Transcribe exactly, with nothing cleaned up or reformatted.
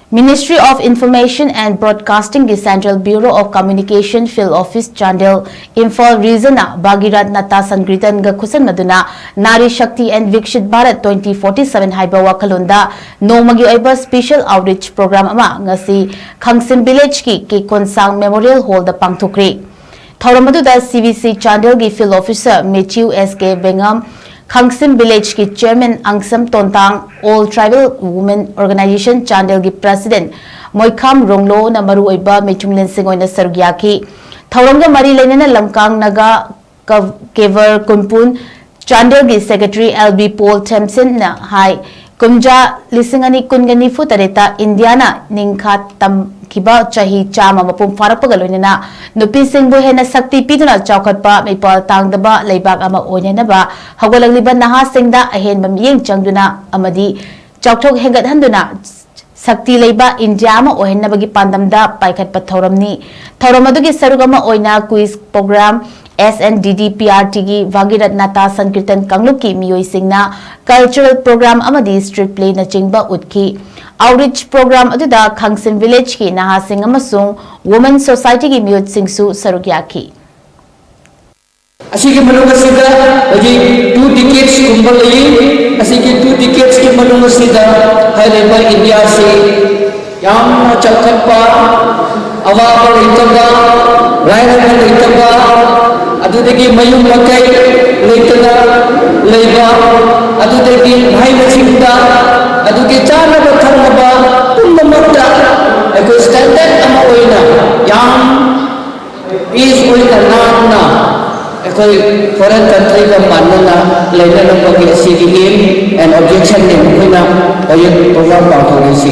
Ministry of Information and Broadcasting ꯒꯤ Central Bureau of Communication Field Office Chandel, Imphal Region ꯅ Bhagirath Nata Sankirtan ꯒ ꯈꯨꯠꯁꯝꯅꯗꯨꯅ Nari Shakti and Vikshit Bharat twenty forty-seven ꯍꯥꯏꯕ ꯋꯥꯈꯜꯂꯣꯟꯗ ꯅꯣꯡꯃꯒꯤ ꯑꯣꯏꯕ special outreach program ꯑꯃ ꯉꯁꯤ ꯈꯪꯁꯤꯝ Village ꯀꯤ ꯀꯦ ꯀꯣꯟꯁꯥꯡ Memorial Hall ꯗ ꯄꯥꯡꯊꯣꯛꯈ꯭ꯔꯦ꯫ ꯊꯧꯔꯝ ꯑꯗꯨꯗ C V C Chandel ꯒꯤ Field Officer Matthew S K Vengam, ꯈꯪꯁꯤꯝ Village ꯀꯤ Chairman ꯑꯪꯁꯝ ꯇꯣꯟꯇꯥꯡ, All Tribal Women Organization Chandel ꯒꯤ President ꯃꯣꯏꯈꯥꯝ ꯔꯣꯡꯂꯣꯅ ꯃꯔꯨꯑꯣꯏꯕ ꯃꯤꯊꯨꯡꯂꯦꯟꯁꯤꯡ ꯑꯣꯏꯅ ꯁꯔꯨꯛ ꯌꯥꯈꯤ꯫ ꯊꯧꯔꯝꯒ ꯃꯔꯤ ꯂꯩꯅꯅ ꯂꯝꯀꯥꯡ ꯅꯥꯒꯥ ꯀ-, ꯀꯦꯚꯔ ꯀꯨꯟꯄꯨꯟ, ꯆꯥꯟꯗꯦꯜꯒꯤ Secretary L B Paul Thompson ꯅ ꯍꯥꯏ, ꯀꯨꯝꯖꯥ ꯂꯤꯁꯤꯡ ꯑꯅꯤ ꯀꯨꯟꯒ ꯅꯤꯐꯨ ꯇꯔꯦꯠꯇ ꯏꯟꯗꯤꯌꯥꯅ ꯅꯤꯡꯈꯥ ꯇꯝꯈꯤꯕ ꯆꯍꯤ ꯆꯥꯝꯃ ꯃꯄꯨꯡ ꯐꯥꯔꯛꯄꯒ ꯂꯣꯏꯅꯅ ꯅꯨꯄꯤꯁꯤꯡꯕꯨ ꯍꯦꯟꯅ ꯁꯛꯇꯤ ꯄꯤꯗꯨꯅ ꯆꯥꯎꯈꯠꯄ, ꯃꯤꯄꯥꯜ ꯇꯥꯡꯗꯕ ꯂꯩꯕꯥꯛ ꯑꯃ ꯑꯣꯏꯅꯅꯕ ꯍꯧꯒꯠꯂꯛꯂꯤꯕ ꯅꯍꯥꯁꯤꯡꯗ ꯑꯍꯦꯟꯕ ꯃꯤꯠꯌꯦꯡ ꯆꯪꯗꯨꯅ ꯑꯃꯗꯤ ꯆꯥꯎꯊꯣꯛ ꯍꯦꯟꯒꯠꯍꯟꯗꯨꯅ ꯁꯛꯇꯤ ꯂꯩꯕ ꯏꯟꯗꯤꯌꯥ ꯑꯃ ꯑꯣꯏꯍꯟꯅꯕꯒꯤ ꯄꯥꯟꯗꯝꯗ ꯄꯥꯏꯈꯠꯄ ꯊꯧꯔꯝꯅꯤ꯫ ꯊꯧꯔꯝ ꯑꯗꯨꯒꯤ ꯁꯔꯨꯛ ꯑꯃ ꯑꯣꯏꯅ quiz program, S N D D P R T ꯒꯤ ꯚꯥꯒꯤꯔꯠ ꯅꯥꯇꯥ ꯁꯪꯀꯤꯔꯇꯟ ꯀꯥꯡꯂꯨꯞꯀꯤ ꯃꯤꯑꯣꯏꯁꯤꯡꯅ cultural program ꯑꯃꯗꯤ street play ꯅꯆꯤꯡꯕ ꯎꯠꯈꯤ꯫ Outreach program ꯑꯗꯨꯗ ꯈꯥꯡꯁꯤꯝ village ꯀꯤ ꯅꯍꯥꯁꯤꯡ ꯑꯃꯁꯨꯡ Women Society ꯒꯤ ꯃꯤꯑꯣꯏꯁꯤꯡꯁꯨ ꯁꯔꯨꯛ ꯌꯥꯈꯤ꯫ ꯑꯁꯤꯒꯤ ꯃꯅꯨꯡ ꯑꯁꯤꯗ ꯍꯧꯖꯤꯛ two decades ꯀꯨꯝꯕ ꯂꯩ꯫ ꯑꯁꯤꯒꯤ two decades ꯀꯤ ꯃꯅꯨꯡ ꯑꯁꯤꯗ ꯍꯥꯏꯔꯤꯕ ꯏꯟꯗꯤꯌꯥꯁꯤ ꯌꯥꯝꯅ ꯆꯥꯎꯈꯠꯄ, ꯑꯋꯥꯕ ꯂꯩꯇꯕ, ꯂꯥꯏꯔꯕ ꯂꯩꯇꯕ, ꯑꯗꯨꯗꯒꯤ ꯃꯌꯨꯝ ꯃꯀꯩ ꯂꯩꯇꯅ ꯂꯩꯕ, ꯑꯗꯨꯗꯒꯤ ꯃꯍꯩ ꯃꯁꯤꯡꯗ, ꯑꯗꯨꯒꯤ ꯆꯥꯅꯕ ꯊꯛꯅꯕ ꯄꯨꯝꯅꯃꯛꯇ ꯑꯩꯈꯣꯏ standard ꯑꯃ ꯑꯣꯏꯅ ꯌꯥꯝ peace ꯑꯣꯏꯅ ꯅꯥꯟꯅ ꯑꯩꯈꯣꯏ foreign country ꯒ ꯃꯥꯟꯅꯅ ꯂꯩꯅꯅꯕꯒꯤ ꯑꯁꯤꯒꯤ aim and objective ꯅꯤ ꯃꯈꯣꯏꯅ ꯍꯧꯖꯤꯛ program ꯄꯥꯡꯊꯣꯛꯂꯤꯁꯤ꯫